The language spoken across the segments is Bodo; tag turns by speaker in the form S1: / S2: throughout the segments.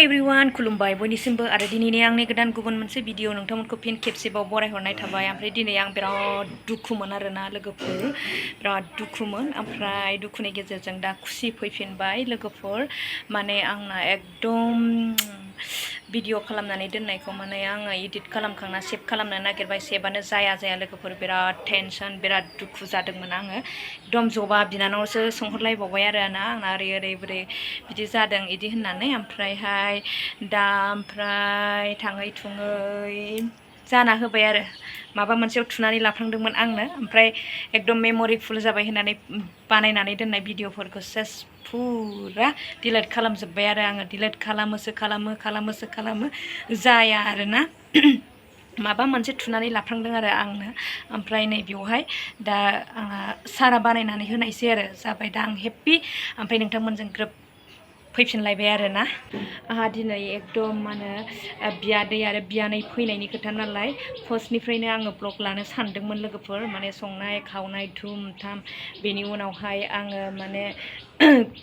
S1: एवरीवन खुलुमबाय बयनिसिमबो आरो दिनैनि आंनि गोदान गुबुन मोनसे भिडिअ नोंथांमोनखौ फिन खेबसेबाव बरायहरनाय थाबाय। ओमफ्राय दिनै आं बिराद दुखुमोन आरोना लोगोफोर, बिराद दुखुमोन। ओमफ्राय दुखुनि गेजेरजों दा खुसि फैफिनबाय लोगोफोर। माने आंना एकदम भिडिअ खालामनानै दोननायखौ माने आङो एडिट खालामखांना सेभ खालामनो नागिरबाय, सेभआनो जाया लोगोफोर। बिराद टेनसन, बिराद दुखु जादोंमोन आङो। एकदम जबा बिनानावसो सोंहरलायबावबाय आरो ना आंना ओरै बोरै बिदि जादों इदि होननानै। ओमफ्रायहाय दा थाङै थुङै जाना होबाय आरो माबा मोनसेयाव थुनानै लाफ्लांदोंमोन आंनो। ओमफ्राय एकदम मेम'रि फुल जाबाय होननानै बानायनानै दोननाय भिडिअफोरखौ सेस फुरा डिलिट खालामजोब्बाय आरो आङो। डिलिट खालामो जाया आरोना माबा मोनसे थुनानै लाफ्लांदों आरो आंनो। ओमफ्राय नै बेवहाय दा आंहा सारा बानायनानै होनायसै आरो जाबाय। दा आं हेप्पि। ओमफ्राय नोंथांमोनजों ग्रोब फैफिनलायबाय आरोना। आंहा दिनै एकदम मा होनो बियादै आरो बियानै फैनायनि खोथा नालाय फार्स्टनिफ्रायनो आङो ब्लग लानो सानदोंमोन लोगोफोर। माने संनाय खावनाय धुम धाम, बेनि उनावहाय आङो माने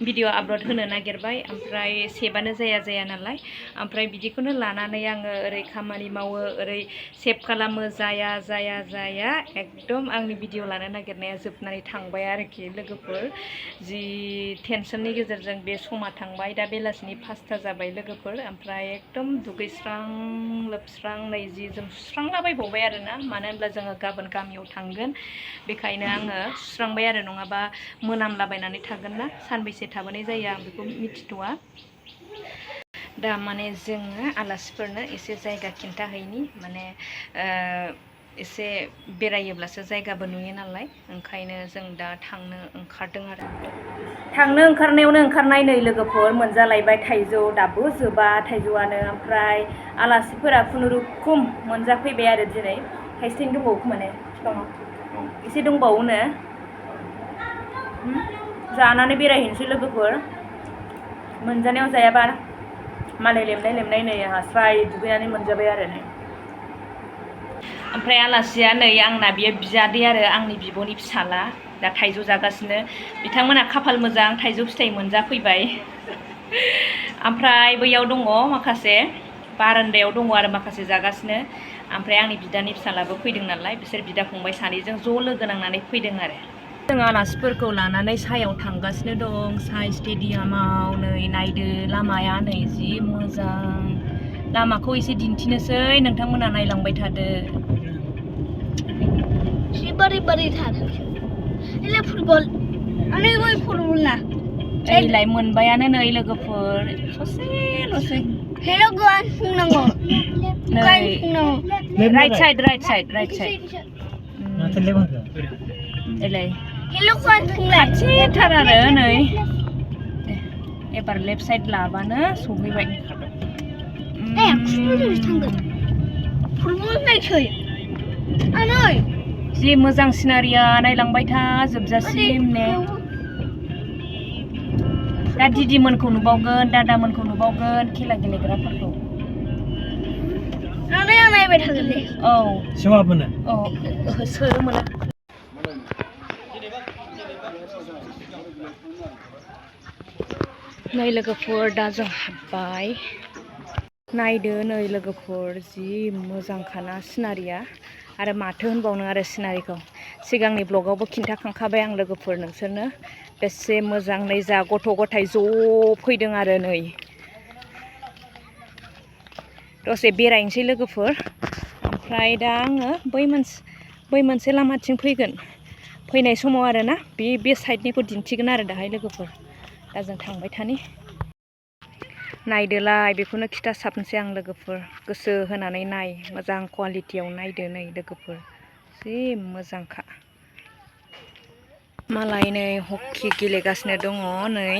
S1: भिडिअ आपल'ड होनो नागिरबाय। ओमफ्राय सेभआनो जाया नालाय। ओमफ्राय बिदिखौनो लानानै आङो ओरै खामानि मावो, ओरै सेभ खालामो, जाया एकदम आंनि भिडिअ लानो नागिरनाया जोबनानै थांबाय आरोखि लोगोफोर। जि टेनसननि गेजेरजों बे समा थांबाय। दा बेलासिनि 5ता जाबाय लोगोफोर। ओमफ्राय एकदम दुगैस्रां लोबस्रां नै जि जोम सुस्रांलाबायबावबाय आरोना, मानो होनब्ला जोङो गाबोन गामियाव थांगोन। बेखायनो आङो सुस्रांबाय आरो, नङाबा मोनामलाबायनानै थागोन ना। सानबैसे थाबोनाय जायो आं बेखौ मिथिथ'वा। दा माने जोङो आलासिफोरनो एसे जायगा खिन्थाहैनि, माने एसे बेरायोब्लासो जायगाबो नुयो नालाय। ओंखायनो जों दा थांनो ओंखारदों आरो। थांनो ओंखारनायावनो ओंखारनाय नै लोगोफोर मोनजालायबाय थाइजौ। दाबो जोबा थाइजौआनो। ओमफ्राय आलासिफोरा खुनुरुखुम मोनजाफैबाय आरो दिनै। थाइसेनो दंबावो खोमाने बिफाङाव, एसे दंबावोनो। जानानै बेरायहैनोसै लोगोफोर। मोनजानायाव जायाबा मालाय लेमनाय नै हास्राय दुगैनानै मोनजाबाय आरो नै। ओमफ्राय आलासिया नै आंना बियो बियादै आरो आंनि बिब'नि फिसाला। दा थाइजौ जागासिनो। बिथांमोना खाफाल मोजां, थाइजौ फिथाइ मोनजाफैबाय। ओमफ्राय बैयाव दङ माखासे, बारान्दायाव दङ आरो माखासे जागासिनो। ओमफ्राय आंनि बिदानि फिसालाबो फैदों नालाय, बिसोर बिदा फंबाय सानैजों ज' लोगो नांनानै फैदों आरो। जों आलासिफोरखौ लानानै सायाव थांगासिनो दं, साइ स्टेडियामाव। नै नायदो लामाया नै जि मोजां। लामाखौ एसे दिन्थिनोसै, नोंथांमोना नायलांबाय थादो। एलाय मोनबायानो नै लोगोफोर, ससेल'सै। राइट साइड एलाय खाथिथार आरो नै। एबार लेफ्ट साइड लाबानो सहैबाय। जि मोजां सिनारिया, नायलांबाय था जोबजासिम ने। दा दिदिमोनखौ नुबावगोन, दादामोनखौ नुबावगोन, खेला गेलेग्राफोरखौ। औ सोवाबोनो, औ सोनो मोना। नै लोगोफोर दा जों हाबबाय। नायदो नै लोगोफोर, जि मोजांखाना सिनारिया। आरो माथो होनबावनो आरो सिनारिखौ। सिगांनि ब्लगावबो खिन्थाखांखाबाय आं लोगोफोर नोंसोरनो, बेसे मोजां। नै जा गथ' गथाय ज' फैदों आरो नै। दसे बेरायनोसै लोगोफोर। ओमफ्राय दा आङो बै मोनसे लामाथिं फैगोन। फैनाय समाव आरोना बे साइडनिखौ दिन्थिगोन आरो दाहाय लोगोफोर। दा जों थांबाय थानि। नायदोलाय, बेखौनो खिथासाबनोसै आं लोगोफोर। गोसो होनानै नाय, मोजां कुवालिटियाव नायदो नै लोगोफोर, जि मोजांखा। मालाय नै हकि गेलेगासिनो दङ नै।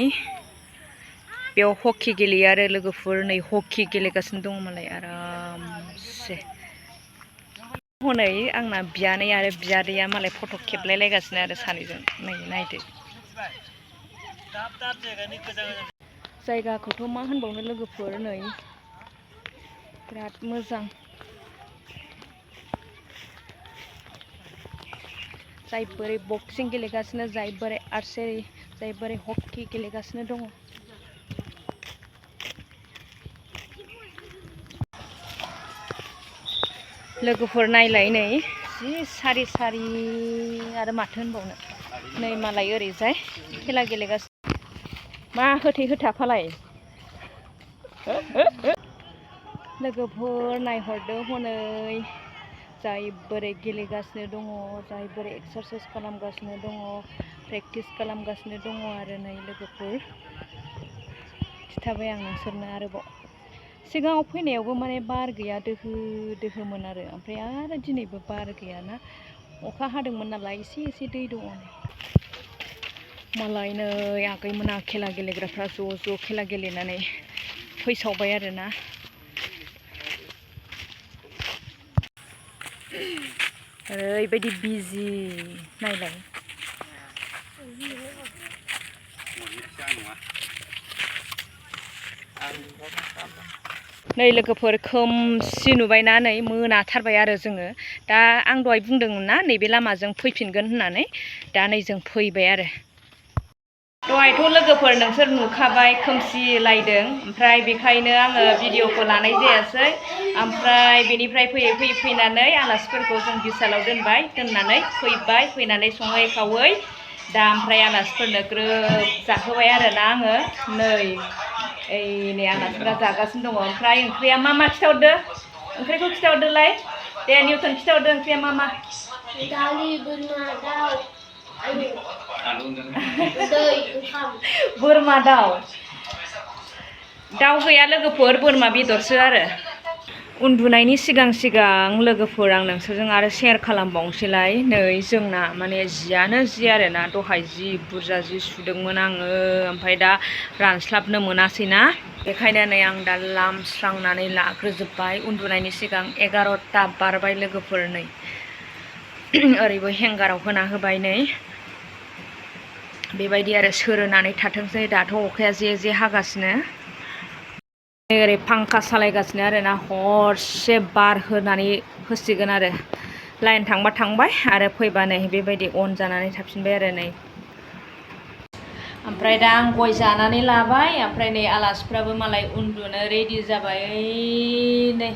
S1: बेयाव हकि गेलेयो आरो लोगोफोर, नै हकि गेलेगासिनो दङ मालाय आरामसे। हनै आंना बियानै आरो बियादैया मालाय फट' खेबलायलायगासिनो आरो सानैजों। नै नायदो। जायगाखौथ' मा होनबावनो लोगोफोर, नै बिराद मोजां। जाय बोरै बक्सिं गेलेगासिनो, जाय बोरै आर्चारि, जाय बोरै हकि गेलेगासिनो दङ। लोगोफोर नायलाय नै जि सारि सारि आरो माथो होनबावनो नै मालाय ओरैजाय खेला गेलेगासिनो मा होथे होथाफालाय लोगोफोर नायहरदो हनै जाय बोरै गेलेगासिनो दङ जाय बोरै एक्सारसाइस खालामगासिनो दङ प्रेक्टिस खालामगासिनो दङ आरो नै लोगोफोर खिथाबाय आं नोंसोरनो आरोबाव सिगाङाव फैनायावबो माने बार गैया दोहो दोहोमोन ओमफ्राय आरो दिनैबो बार गैयाना अखा हादोंमोन नालाय एसे एसे दै दङ मालाय नै आगैमोना खेला गेलेग्राफ्रा ज' खेला गेलेनानै फैसावबाय आरोना ओरैबायदि बिजि नायलाय नै लोगोफोर खोमसि नुबायना नै मोनाथारबाय आरो जोङो दा आं दहाय बुंदोंमोन ना नैबे लामाजों फैफिनगोन होननानै दा नै जों फैबाय आरो दहायथ' लोगोफोर नोंसोर नुखाबाय खोमसि लायदों ओमफ्राय बेखायनो आङो भिडिअखौ लानाय जायासै ओमफ्राय बेनिफ्राय फैनानै आलासिफोरखौ जों बिसालाव दोननानै फैनानै सङै खावै दा ओमफ्राय आलासिफोरनो ग्रोब जाहोबाय आरोना आङो नै आलासिफ्रा जागासिनो दङ ओमफ्राय ओंख्रिया मा खिथाहरदो ओंख्रिखौ खिथाहरदोलाय दे निउटन खिथाहरदो ओंख्रिया मा दालि बोरमा दाउ बोरमा दाउ गैया लोगोफोर बोरमा बेदरसो आरो उन्दुनायनि सिगां लोगोफोर आं नोंसोरजों आरो शेयार खालामबावनोसैलाय नै जोंना माने जियानो जि आरोना दहाय जि बुरजा जि सुदोंमोन आङो ओमफ्राय दा रानस्लाबनो मोनासैना बेखायनो नै आं दा लामस्रांनानै लाग्रोजोब्बाय उन्दुनायनि सिगां 11ता बारबाय लोगोफोर नै ओरैबो हेंगाराव होना होबाय नै बेबायदि आरो सोरोनानै थाथोंसै दाथ' अखाया जे हागासिनो ओरै फांखा सालायगासिनो आरोना हरसे बार होनानै होसिगोन आरो लाइन थांबा थांबाय आरो फैबा नै बेबायदि अन जानानै थाफिनबाय आरो नै ओमफ्राय दा आं गय जानानै लाबाय ओमफ्राय नै आलासिफ्राबो मालाय उन्दुनो रेडि जाबाय नै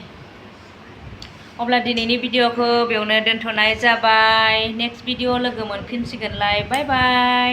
S1: अब्ला दिनैनि भिडिअखौ बेयावनो दोनथ'नाय जाबाय नेक्स्ट भिडिअ लोगो मोनफिनसिगोनलाय बाय बाय